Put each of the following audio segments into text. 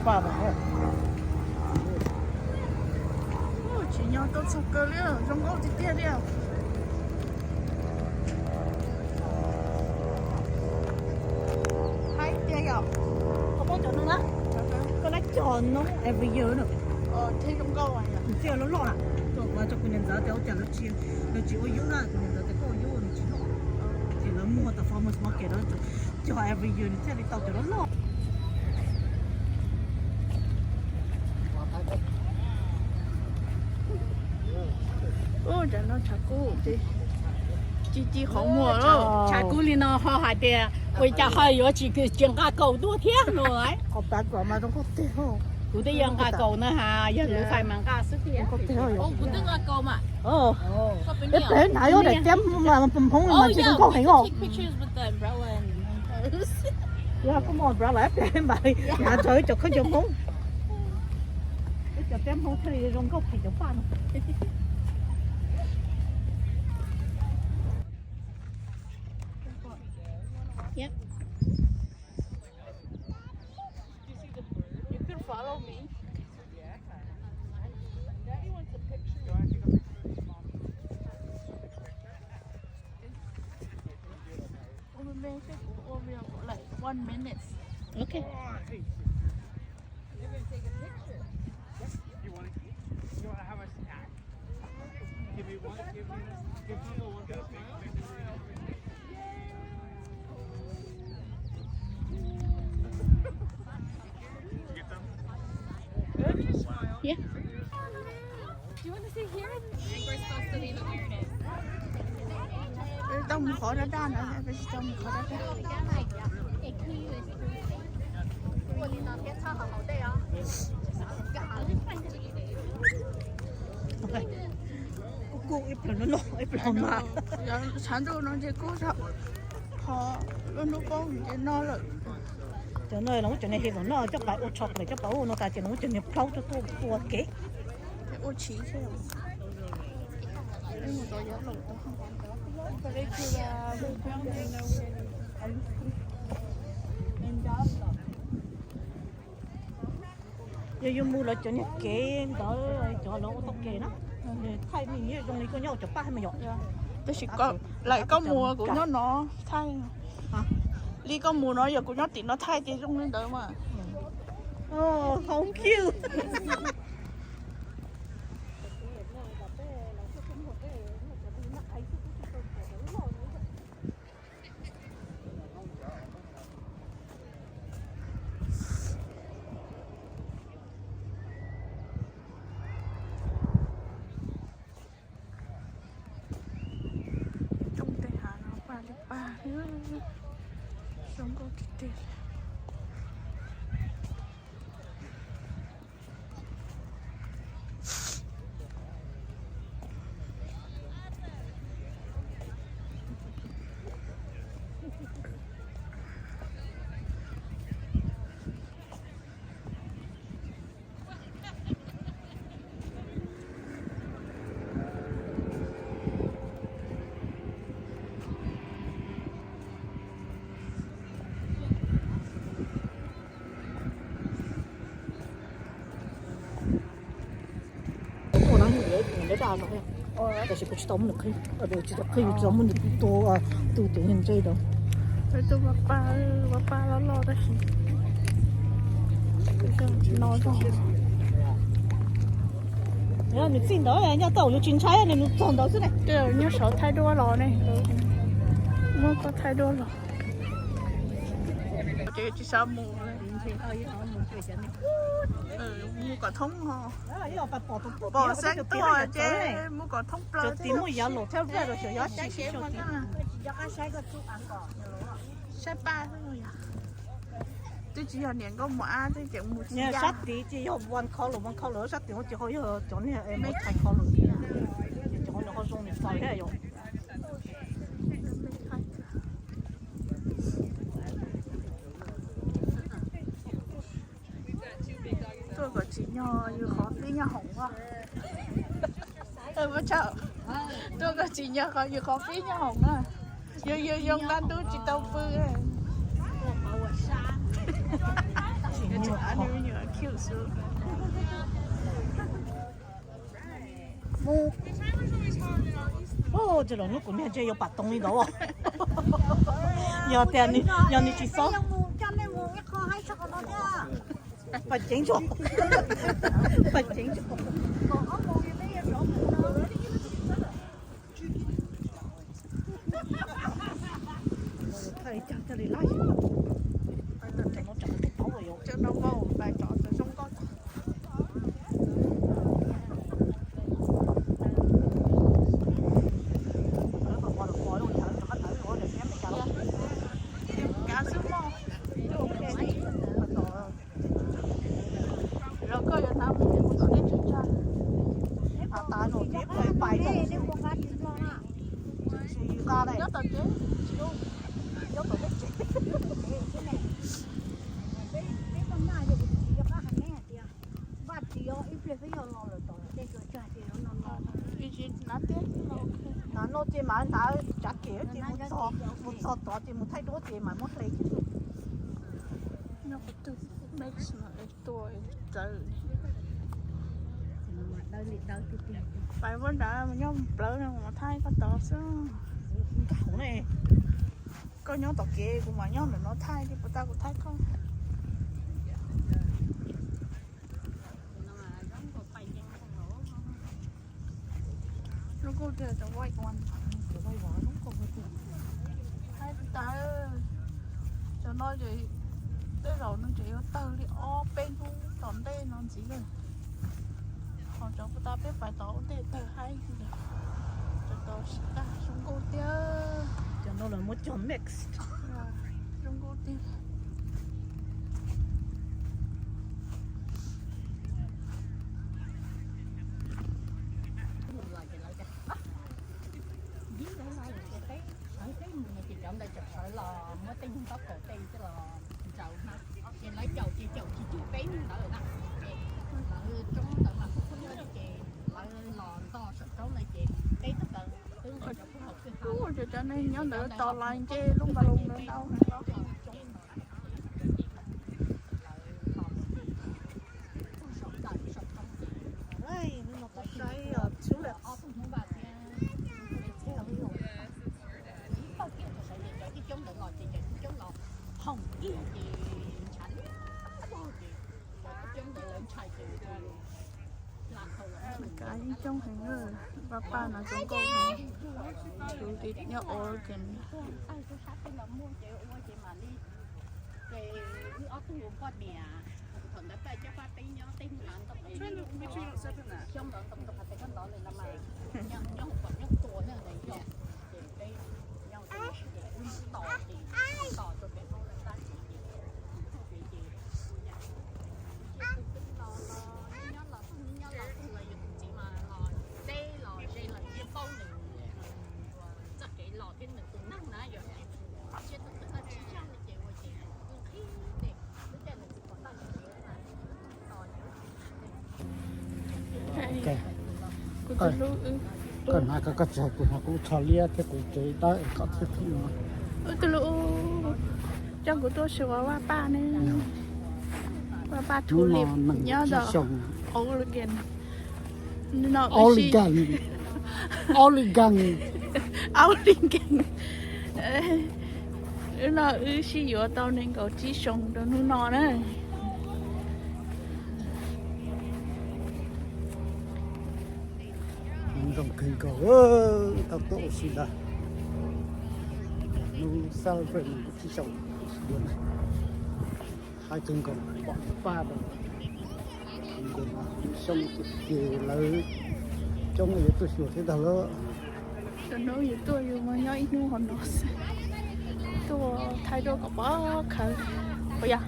Tsim nyog tuaj txog kawg li, zoo nkauj tiag tiag li. Haib tiag yom. Koj muab cov no na, koj lab cog noob every year na. Thiab zoo nkauj, txiaj loj loj na. Coj kuv, coj kuv niam ntxawm tias ua cas lawv tsis, lawv tsis ua yub na, kuv niam ntxawm tias koj ua yub nws tsis loj. Ces lawv muag tas farmers market na, cog every year nws thiaj li tau cov loj loj. Ub, tshav kub, ci ci qhov muag. Tshav kub li no ho hais tias ua cas ho yuav tsis, tsis nqa kaus tuaj thiab no. Qhov pav kom mas zoo nkauj tiag. Kuv twb yuav nqa kaus na has, yog lub fais mas nqa xwb tiag. Peb hnav yuav daim tiab Hmoob mas tsis zoo nkauj heev os. Yog koj muaj umbrella peb mam li hnav tso ib cov khaub ncaws Hmoob. Ib cov tiab Hmoob thiaj li zoo nkauj qhia cov paj no. You could follow me. Like one minute. Okay. You want to eat? You want to have a snack? Give me one, give me, give me one big smile. Did you get them? Good. Smile. Yeah. Do you want to sit here? I think we're supposed to leave the weirdness. Tau mus qhov dab dab no, tau mus qhov dab dab. Kuj ib pliag no loj ib pliag mas. Tshav ntuj no ces kuj qhov lub hnub poob ces no lawm. Cov no los muab cov niag his los noj coj pab ua chocolate coj pab ua no tas ces los muab cov niag plaub tuaj tua kev. Ua tshis xwb. Yog yus mus lawv cov niag kev ntawd cov lawv ua tau kev na, thaij me ntsis zoo li koj nyob cov paj thiab mas yom. Tab sis lawv koj mus kuv nyob no thaij. Li koj mus no yog kuv nyob tim no thaij ces zoo li ntawd mas. How cute. Coob tej hav no paj li paj, zoo nkauj tiag tiag. Tus no nws daj daj no, tab sis kuv tsis tau muab nws qhib, tsis tau qhib, tsis tau muab nws tua, tus cov niag ntse ntawd. Tus paj, paj loj loj tab sis no nws txij ntawd nyob tau lub tsis ntshai ne, nws txog ntawd xwb ne. Nyob saud thaij duab los ne, muab koj thaij duab los. Ces tsis xav mus, mus kom thoob ho. Pom xeeb tuaj ces mus kom thoob plaws. Saib paj xwb yog twb tsis yog niam nkauj mus ab twb ces mus tsis sab tid ces yog one color, one color sab tid ces ho yog cov niag me thai color, cov ho zoo niam txaus thiab yom. Tuaj kom tsim nyog yus qhov pib nyoj hoom. Tuaj kom tsim nyog yus qhov pib nyoj hoom na. Yus yus yoo tag ntub tsis tau pw. Tsim Mus. Ces los hnub kuv niag ntshe yuav pam toog li ntawd. Yog tias yog nws tsis xob. Pam ceev zog. Pam ceev zog. Thaij cag coj li lab. Cov no vau pais cov zoo nkauj. Kav xwb mog. Los koj yuav hnav mus ces mus tom dej tsawg tsawg. Av tas no ces pais pais. Nyob tom tsev. Nyob tom dej tsev. Hnav no ces mas hnav tsav kev ces mus txog, mus txog tod ces mus thaij duab ces mas muab hle. Nyob qhov twg, mix no es tua es txawv. Pais vuab nrad mus nyob plawv no kuv mam thaij koj tod xwb. Koj nyob tom kev kuv mam nyob ntawm no thaij, puas tau kuv thaij koj. Zoo nkauj tiag cov white one. Hais tas, cov no ces tej zaum nws tseem yuav tawg li ob peb hnub tom ntej no ntxiv lawm. Ho cov puas tas peb pais tod ua ntej tawg haib li. Cov tod tsis tag, zoo nkauj tiag. Cov no lawv muab cog mix. Zoo nkauj tiag. Sawv ntawd tseem sawv los muab tej nyuag ntaub kaum tej coj los ntsaws na, ces lawv caum ces caum tsis cuag peb ntawd na, ces lawv roob ntawd mas kuj pheej muaj ces lawv los ntog saum roob ntawd ces peb tug ntawd twb nqa cov pub haus kwj ha. Cov neeg nyob ntawd tos lais nce lub npas loos ntawd ntau. Kav yeej coob heev, paj paj no zoo nkauj heev. Kuv nyob Oregon. Ces wb ob tug poj niam thaum ntawd paj coj paj peb nyob tej hnub ntawd ntoo, xyoo ntawd ntoo ntoo hais tias koj ntov lawm no mas nyob hauv kom nyob tua na, ces peb nyob ces wb mus tos ces tos rau peb hauv lawm tab sis ces ces tus twg los los nyob los tus nyob los tus los yus tus txiv mas los deb los ze los yeej paub nws txoj kev los thiab nws tus neeg na yom. Tsiab tus twg los tsis yog li ces ua ces nqhis ces lub caij nws txiv kom tag ces tos ces Koj hnav koj tsis hais kuv hnav kuv tsho liab thiab kuv tsev dawb es koj thiaj qhib no. Wb tus lub coj kuv tuaj xyuas vaj paj ne. Vaj paj Tulip nyob ntawm Oregon. Oregon. Oregon. Wb no wb sib yuav tau nees nkaum tsib xyoos rau hnub no na. Zoo kawg nkaus, tau tuaj ua si ntag. Hnub celebrate nees nkaum tsib xyoos ua si ntag. Haib kawg nkaus, pom paj rau. Nkaus no xyoo ces lawv coob yuav tuaj xyuas thiab ntag lauj. Cov hnub yus tuaj yus mas nyob ib hnub hauv no xwb. Tuaj thaij duab kom pov khawv. Ua yog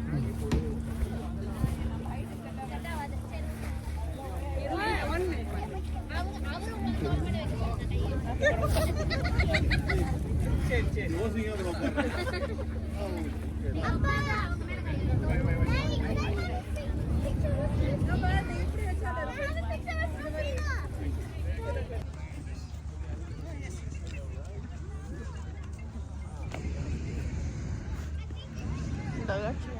ntawd tsis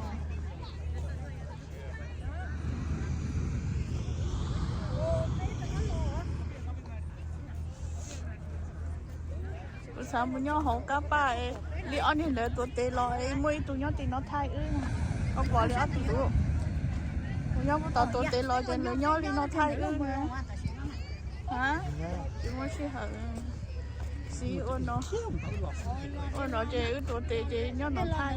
Xav mus nyob hauv kab paj li ob niag ntawd tuav tes los es muaj ib tug nyob tim no thaij wb. Koj pom li ob tug, mus nyob puag tom tuav tes los ces lawv nyob li no thaij wb. Tsis muaj sij hawm. Xib ua no, ua no ces wb tuav tes ces nyob no thaij.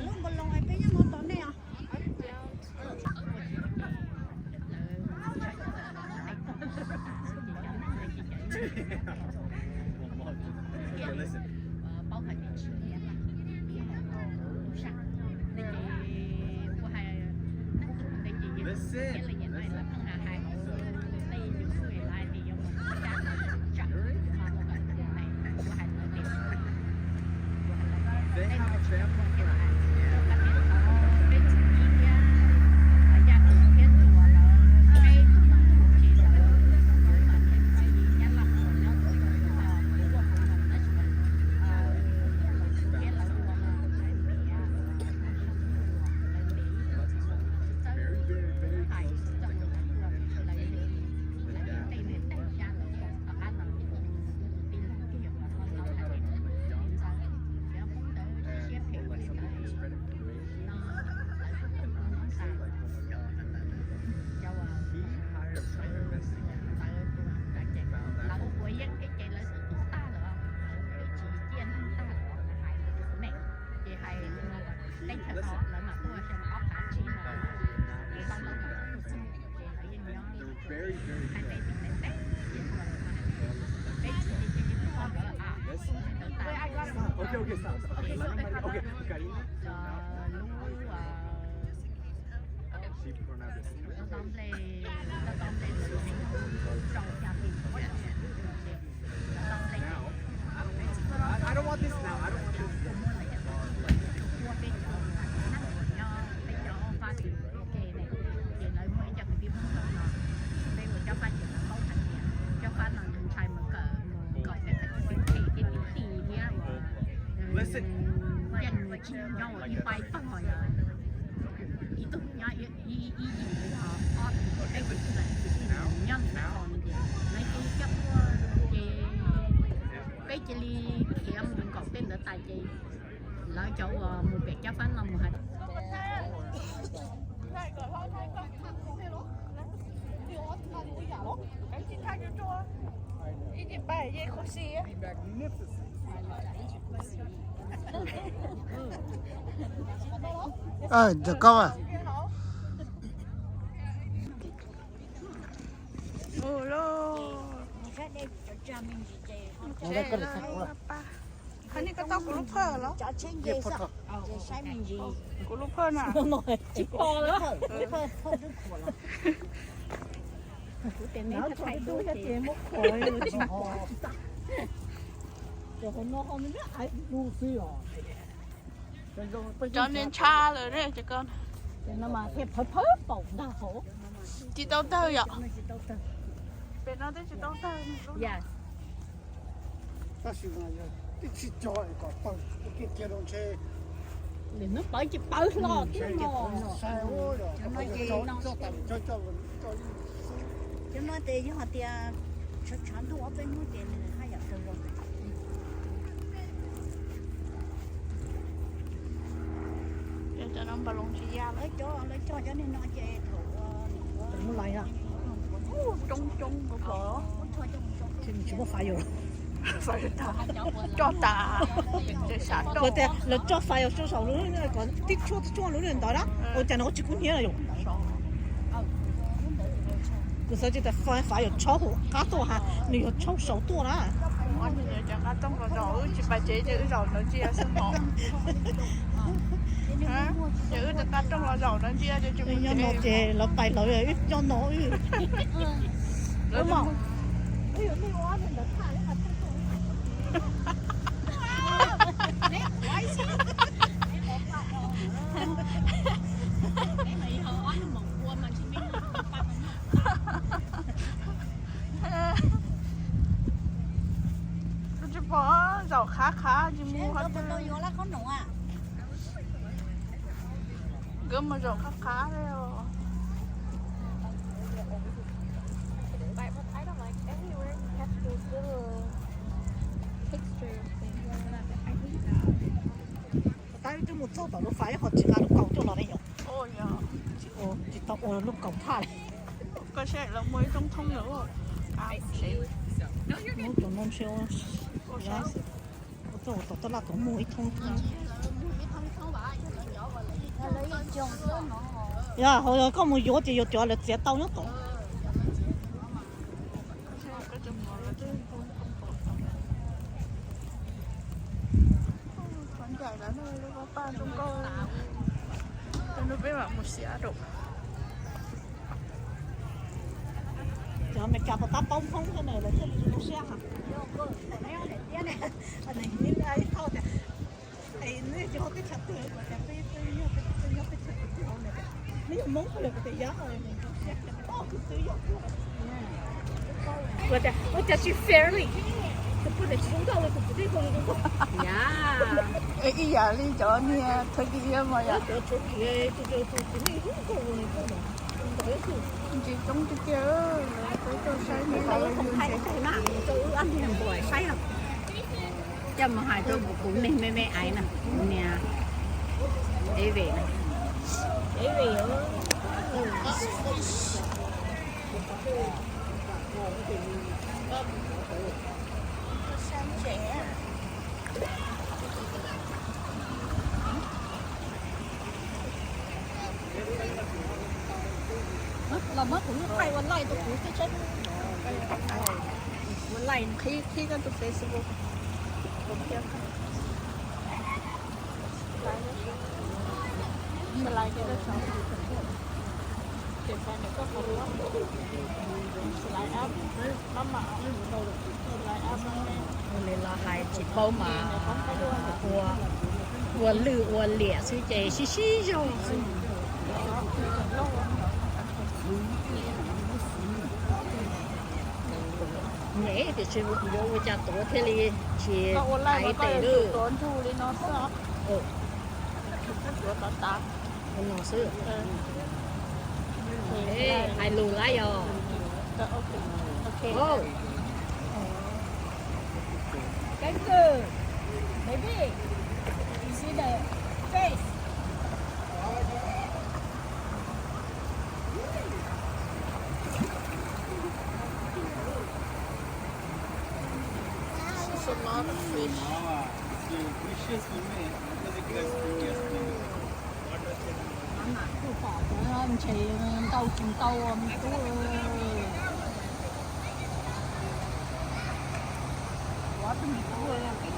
Ib tug nyob ib yim, ob tug peb tug lawm, nyob ntawm no ces lawv cia li coj tuaj ces peb cia li khiav mus nkaum tej ntawd tas ces lawv cov uas mus pem Cab Fab no mus hais Ntawm koj. Qhov no koj tau kuv lub phawj los? Kuv lub phawj na. Tsis pom lawm. Cov niag ntsha lawm ne ces koj. Tsis tau tawg yom? Pem no twb tsis tau tawg. Tab sis mas yog twb tsis cog kom tawg, ua kiag kiag rau ntshe. Nws pawv ces pawv hlo thiab no. Cov no ces yog hais tias tshav tshav ntuj ob peb hnub ces nws haj yam tawg zoo. Cov no npam loos tsis ya lawm. Lawv cog cov niag no ces thaum ua, coob coob nkaus pom. Tsis muaj fire. Coj tas, ces sam rau. Lawv coj fire rau saum lub, kom tib tshuaj tib tshuaj lub ntawd na. Ua cas no tsis kub hnyiab na yom? Kuv xav tias fire tshaub hauv qab tuaj ha, nws yog tshaub saud tuaj na. Cov qab rooj los zaum, wb tsis pais tsev ces wb zaum ntawd ntsia xwb hos. Ces wb cov qab rooj los zaum ntawd ntsia ces tsis mus tsev. Nyob no ces lawv pais lawv, wb nyob no wb. Kuv tsis pom, zaum qhab qhab tsis mus qhov twg. Nkawd mus zaum qhab qhab li os. Picture thing. Txog tom lub fais ho tsis nqa lub kaus coj los ne yom. Tsis tau ua lub kaus thaj li. Muab cov no ntshe ua txog tom taj laj tom muag ib thoob thoob. Yog, ho yog koj mus yuav ces yuav cov lawv txiav tau nyob tom. Cov Amelikas puas tab paub Hmoob thiab ne, lawv thiaj li zoo siab heev. Ib thauj tias, es nej yog teb chaws twg? Kuv tias peb twb yog, peb twb yog teb chaws twg twg hauv ne. Nej yog Hmoob los? Kuv tias yog. Kuv tias ua cas tsis fair li, tus poj niam tsis zoo nkauj li, tus kwv tij zoo nkauj. Ib yam li cov niag Turkey mas yom. Tus Turkey, tus Turkey zoo nkauj li. Ntsis coob tiag tiag, peb tuaj saib ntawm no. Coj mus hais rau kuv, kuv me me me aiv na, kuv niam Evi na. Evi. Los muab kuv lub thaij ua live rau kuv thiab seb. Ua live qhib qhib koj tus Facebook. Ua li los hais tsis paub mas ua, ua lwj ua liam xwb ces sib sib zog xwb. Nyem tiam sis yuav ua cas tuav thiaj li tsis hais tes lwj. Ua no xwb. Hais lus lawm yog. Thank you, baby. You see the face. It's a lot of fish. Ntshe ntau tsis ntau me tub. Ua tus me tub,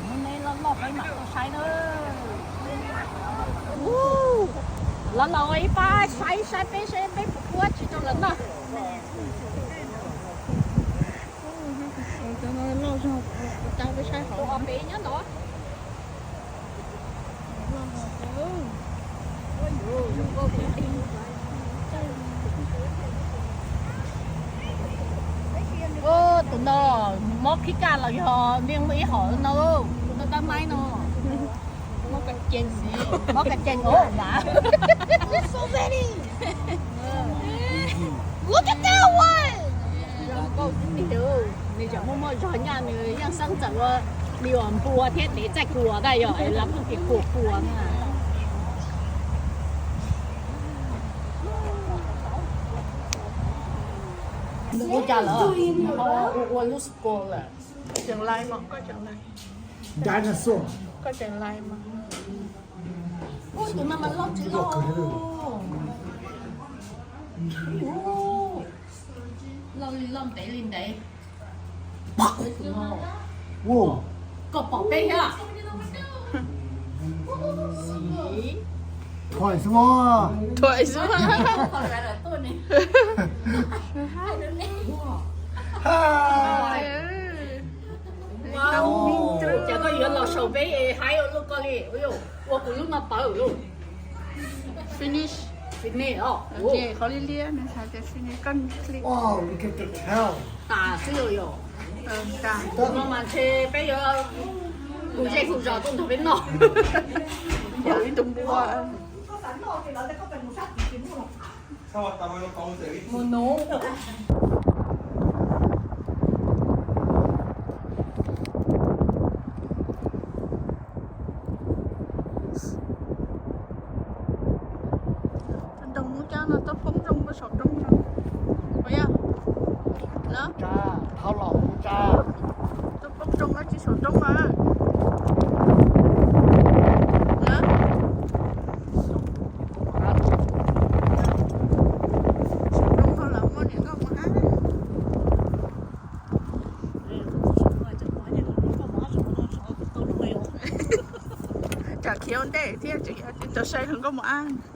hnub neb loj loj peb mam tuaj saib na. Loj loj ib pab saib saib peb saib peb puas puab tsis rau lawv noj. Cov no loj zog, ua cas peb saib hauv. Peb nyob no. Tus no mob khib kaj los yog niaj muaj ib hom no, tus no tab maib no. Mob kas cees, mob kas cees os npam. So many. Look at that one. Nws tseem muaj muaj zog nyaj, nws yeej xeeb txawm ua li uas npua thiab dev txaij kuas ntag, yog lawv pheej tias kuas kuas na. Nws ua cas lawm? Ua lub score lawm. Dinosaur. Koj tseem lais mas. Tus no mas loj tsis loj. Loj li loj, ntev li ntev. Koj pom peb thiab. Thuam xwb. Thuam xwb. Cas koj yuav los saum peb haib ua luaj koj li, ua kuv lub no pawv lauj. Finish. Finish os. Qhov liab liab nws hais tias finish, koj click. Tas xwb yom. No mas ntshe peb yuav hu zej hu zos tuaj nrog peb noj. Ib tug npua. Mus nuv. No tuaj poob roob puag saum roob no. Ua yog, no, tuaj poob roob no tsis saum roob mas. Saum roob no lawv muaj niam nkauj muaj ab. Tsam khiav ua ntej thiab tseem yuav tau saib nkauj muaj ab.